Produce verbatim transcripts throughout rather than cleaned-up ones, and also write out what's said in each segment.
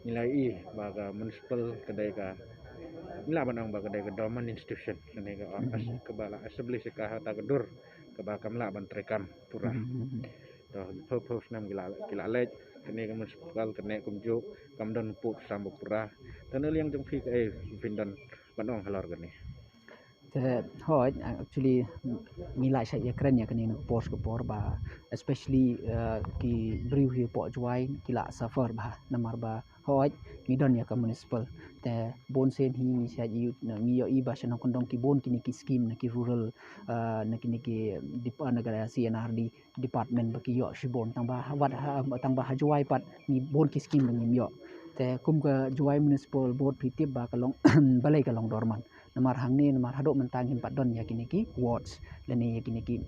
Ngi la i ba ka municipal ka dei ka, ngi lah ban ong ba ka dei ka dormant institution, kane ka, hmm, kaba la establish ka ha ta ka dur kaba kam lah ban treikam pura. Hmm. To, phew phew snem ki la, ki la leit, kane ka municipal kane kumjuh kam don pud sam ba pura. Te na liang jong phi kaei phin don ban ong halor kane? Te hooid, actually ngi la shait ïakren ïa kane na ka por sha ka por ba, especially, eh, ki briew hi hapoh Jowai ki la suffer bha namar ba hooid ngi don ïa ka municipal. Te bun sien hi ngi shait ïohi, ngi ïohi ba sha nongkyndong ki bun kine ki scheme na ki rural, eh, na kine ki dep-, na ka C and R D department ba ki ïoh shibun, tang ba ha, wat ha, tang ba ha Jowai pat ngi bun ki scheme ba ngim ïoh. Te kum ka Jowai Municipal Board phi tip ba ka long, balei ka long dormant. Namar hangne, namar haduh mynta ngim pat don ïa kine ki wards lane ïa kine ki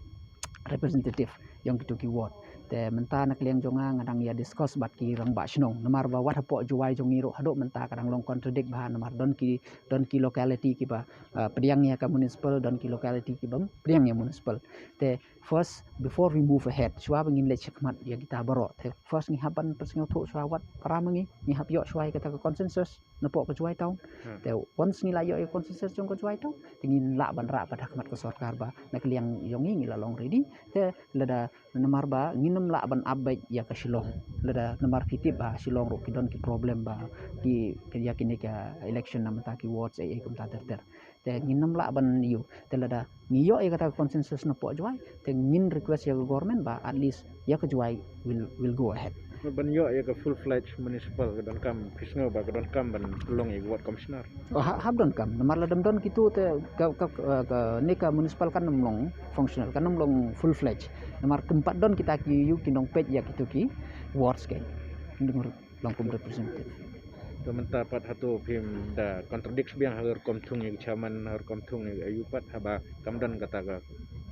representative jong kito ki ward. Te mynta na ka liang jong nga, nga dang ïa discuss bad ki rangbah shnong namar ba wat hapoh Jowai jong ngi ruh haduh mynta ka dang long contradict bha namar don ki, don ki locality kiba, ah, pdiang ïa ka municipal, don ki locality kibym pdiang ïa municipal. Te first, before we move ahead, shuwa ba ngin leit shakhmat ïa kita baroh, te first ngi hap ban pynsngewthuh shuwa wat para ma ngi, ngi hap ïoh shuwa ïa kata ka consensus napoh ka Jowai Town. Hmm. Te once ngi la ïoh ïa ka consensus jong ka Jowai Town, te ngin lah ban rah pat ha khmat ka sorkar ba na ka liang jong ngi ngi la long ready. Te lada, namar ba ngin ym lah ban ap beit ïa ka Shillong, lada namar phi tip ba Shillong ruh ki don ki problem ba ki, ki ïa kine ka election na mynta ki wards ei ei kumta ter ter. Te ngin ym lah ban ïoh. Te lada ngi ïoh ïa kata ka consensus napoh Jowai, te ngin request ïa ka government ba at least ïa ka Jowai will, will go ahead. Ban ïoh ïa ka full fledged municipal ka donkam, phi sngew ba ka donkam ban long ïa ka ward commissioner? Oh, ha-, hap donkam. Namar lada ym don kito te ka, ka, ka, kane ka municipal kan ym long functional, kan ym long full fledged. Namar kin pat don kita ki ïa ki nongpeit ïa kito ki wards, kai long kum representative. To mynta pat hato phim da contradict biang ha rukom thung ïa ki chairman, ha rukom thung ïa ki A U pat haba kam don kata ka,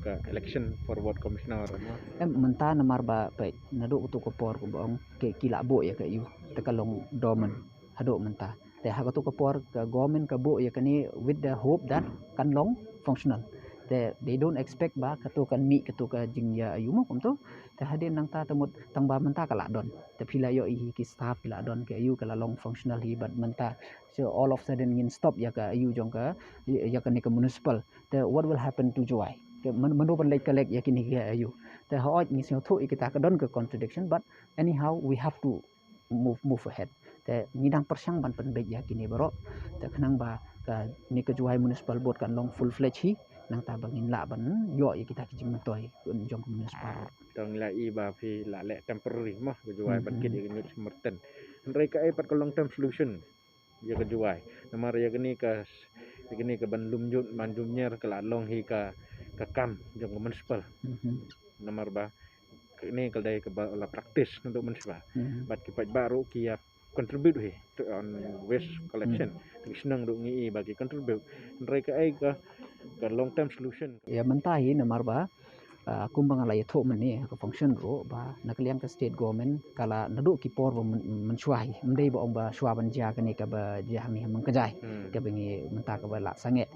ka election for ward commissioner, no? Em, mynta namar ba peit naduh kato ka por kumba ong ki, ki la buh ïa ka A U, te ka long dormant haduh mynta. Te ha kato ka por ka government ka buh ïa kane with the hope that kan long functional. Te they don't expect ba kato kan mih kato ka jingïa A U mo kumto. Te hadien nangta te mut tang ba mynta ka la don. Te phi la ïohi ki staff ki la don, ka A U ka la long functional hi bad mynta. So all of a sudden ngin stop ïa ka A U jong ka, ïa kane ka municipal. Te what will happen to Jowai? Te myn-, mynno ban leit collect ïa kine ki A U? Te hooid ngi sngewthuh ïa kita ka don ka contradiction, but anyhow we have to move, move ahead. Te ngi dang pyrshang ban pynbeit ïa kine baroh. Te khnang ba kane ka Jowai Municipal Board kan long full fledged hi, nangta ba ngin lah ban ïoh ïa kita ki jingmyntoi jong ka municipal. Tang la i ba phi la leh temporary mo ka Jowai ban kit ïa ka Newt Shepperton. Hynrei kaei pat ka long term solution ïa ka Jowai? Namar ïa kane ka, ïa kane ka ban lum jut man jum nyer ka la long hi ka, ka kam jong ka municipal. Namar ba kane ka dei kaba la practice naduh mynshuwa. Bad ki paidbah ruh ki ïa contribute hi to on waste collection. Ki shnong ruh ngi i ba ki contribute. Hynrei kaei ka, ka long term solution? Ïa mynta hi namar ba, ah, kumba nga la ïathuh mynne ha ka function ruh ba na ka liang ka state government ka la naduh ki por ba myn-, mynshuwa hi. Ym dei ba ong ba shuwa ban jia kane kaba jia hangne ha Mynkjai. Kaba ngi mynta kaba la sangeh.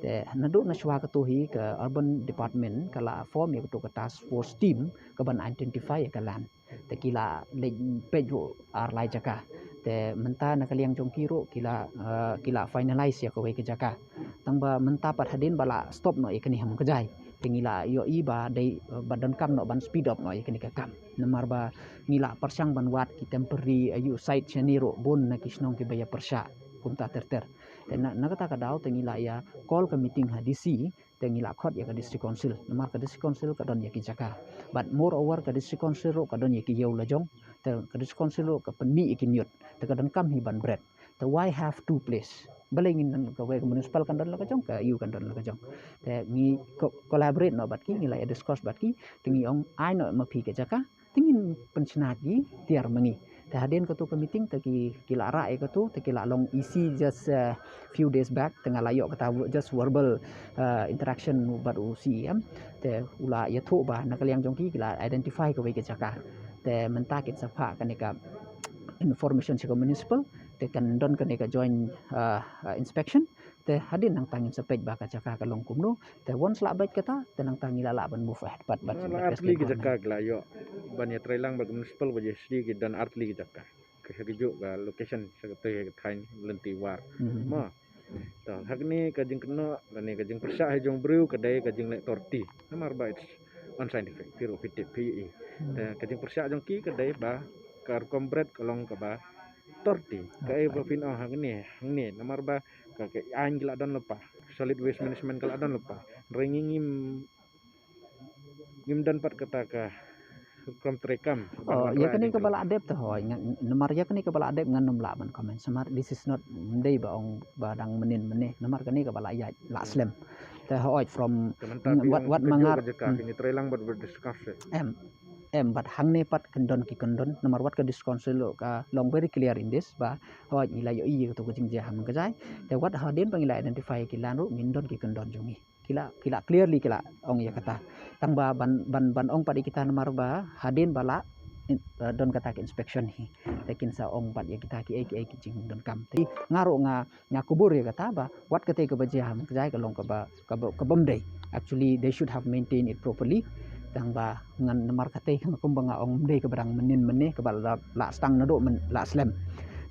Te naduh na shuwa kato hi ka urban department ka la form ïa kato ka task force team kaban identify ïa ka land. Te ki la leit peit ruh ar lai jaka. Te mynta na ka liang jong ki ruh ki la, eh, ki la finalize ïa kawei ka jaka. Tang ba mynta pat hadien ba la stop noh ïa kane ha Mynkjai, te ngi la ïohi ba dei, eh, ba donkam noh ban speed up noh ïa kane ka kam. Namar ba ngi la pyrshang ban wad ki temporary, eh, A U site shane ruh bun na ki shnong kiba ïa pyrshah kumta ter ter. Te na, na kata ka daw te ngi la ïa call ka meeting ha D C, te ngi la khot ïa ka District Council. Namar ka District Council ka don ïa ki jaka. But moreover ka District Council ruh ka don ïa ki ïew la jong. Te ka District Council ruh ka pynmih ïa ki Newt. Te ka donkam hi ban bret. Te why have two place? Balei ngin don kawei ka municipal kan don la ka jong, ka A U kan don la ka jong. Te ngi co-, collaborate noh bad ki, ngi la ïa discuss bad ki, te ngi ong ai noh ma phi ka jaka. Te ngin pynshna ki tiar ma ngi. Te hadien kato ka meeting te ki, ki la rah ïa kato, te ki la long E C just, uh, few days back, te nga la ïoh kata v-, just verbal, uh, interaction bad u C E M. Te u la ïathuh ba na ka liang jong ki, ki la identify kawei ka jaka. Te mynta kin sa phah kane ka information sha ka municipal, te kan don kane ka joint, uh, uh, inspection. Te hadien nangta ngin sa peit ba ka jaka ka long kumno. Te once la beit kata, te nangta ngi la lah ban move ahead pat, bad la artylli ki jaka ki la ïoh ban ïa trei lang bad ka municipal, ba ïa sdie ki don artylli ki jaka. Ka ha kajuh ka location, sa katei ka thaiñ lynti War. Mhm. Mo. To, ha kane ka jingkynnoh lane ka jingpyrshah hi jong briew ka dei ka jingleh torti. Namar ba it's unscientific, phi ruh phi tip, phi ïohi. Hmm. Te ka jingpyrshah jong ki ka dei ba ka rukom bret ka long kaba torti. Kaei ba phin ong hangne, hangne, namar ba ka, ka aiñ ki la don lypa, solid waste management ka la don lypa. Hynrei ngi ngim, ngim don pat kata ka rukom treikam. Oh, ïa kane kaba la dep te hooid, nga-, namar ïa kane kaba la dep ngan nym lah ban comment. Namar this is not, ym dei ba ong ba dang mynnin mynne. Namar kane kaba la ïaid la slem. Te hooid from, wat, wat ma nga, ka jaka, hmm, kine treilang bad bad discuss. Em, em, bad hangne pat kyndon ki kyndon. Namar wat ka district council ka long very clear in this ba hooid ngi la ïohi ïa kato ka jingjia ha Mynkyjai. Te wat hadien ba ngi la identify ki lan ruh ngin don ki kyndon jong ngi. Ki la, ki la clearly ki la ong ïa kata. Tang ba ban, ban, ban ong pat ïa kita namar ba hadien ba la in-, eh, don kata ka inspection hi. Te kin sa ong pat ïa kita kiei kiei ki jingdonkam. Te nga ruh nga, nga kubur ïa kata ba wat katei kaba jia ha Mynkyjai ka long kaba, kaba, kaba ym dei. Actually they should have maintained it properly. Tang ba ngan namar katei ka kumba nga ong ym dei kaba dang mynnin mynne kaba la, la stang naduh myn-, la slem.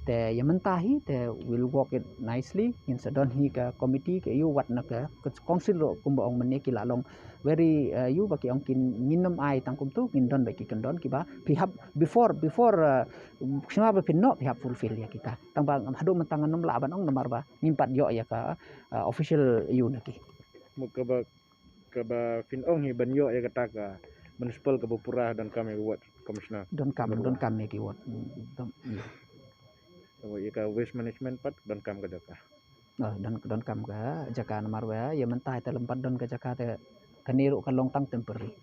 Te ïa mynta hi te we'll work it nicely. Ngin sa don hi ka committee ka ïoh wat na ka, ka council ruh kumba ong mynne ki la long very, eh, ïoh ba ki ong kin ngin nym ai tang kumtu, ngin don ba ki kyndon kiba phi hap before, before, eh, shuwa ba phin noh phi hap fulfill ïa kita. Tang ba haduh mynta ngan nym lah ban ong namar ba ngim pat ïoh ïa ka, eh, official ïoh na ki. Mo kaba, kaba phin ong hi ban ïoh ïa kata ka municipal kaba pura donkam ïa ki ward commissioner. Donkam, donkam ïa ki ward. Hmm, dom-, ïa. Ïa ka waste management pat donkam ka jaka. Oh, don, donkam ka jaka namar ba ïa mynta te lympat don ka jaka te kane ruh ka long tang temporary.